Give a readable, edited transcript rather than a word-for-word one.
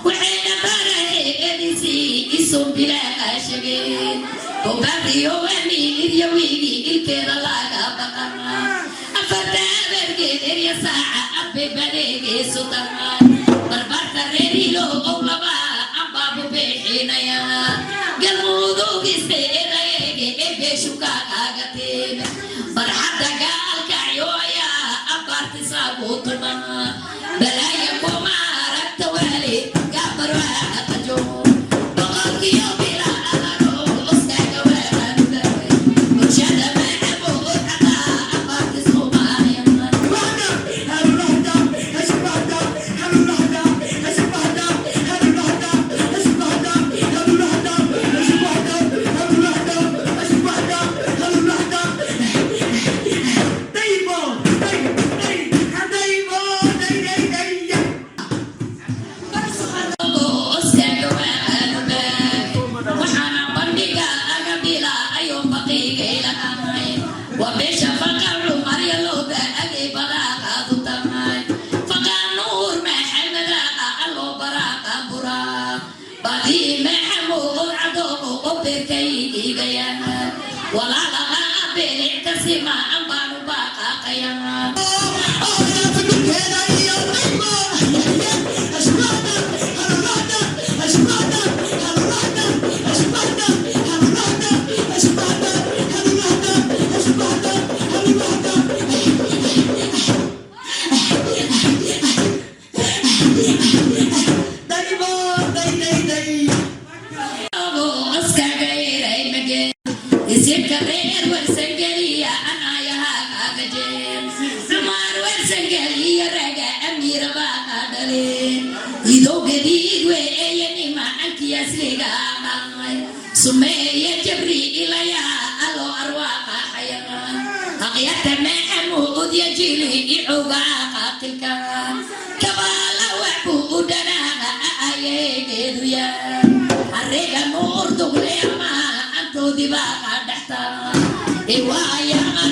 Waxayna baraheedisii isun bilaashageen bobaqiyo amiirya wiigi ilkeeda laga baqan afarta abargeed erya saaca abbe badeegeesu tahay barbarta reerilo owlaba ambaabu bixinaya Galmudug isbeedayeege ebeeshu kaagateen barxadda gaalkacyo ayaa abaartisaabuutuma balaaya kuma aragta waali gabarwaaqajo boqolkiyo bila alano ustaaga waanuga bulshada Maxamuud xataa abaartisumaaya. Waxaana bandhiga agabila ayuu baqiigaylahay waa beesha faqacu maryalooba agay baraaqaadu tahay faqaa Nuur Maxameda aloo baraaqa buraa badii Maxamuud cadoobo oo beerkaydigaya walaalaha beelictasima ambaanu baaqaaqaya. Isinka reer Warsangeliya anayahagaje Cumar Warsangeliya raga amiira baa dhaleen idowgadiid weeyanima ankiyaasligaaqay sumeeya jabri ilaya alo arwaaqaxaya aqyata Maxamuud yajili icuga qaatilka kabaala waxbu u dhanaaqa ayageeduya ariga Nuur dugle ama antoodiba dhaxta iwaayaman.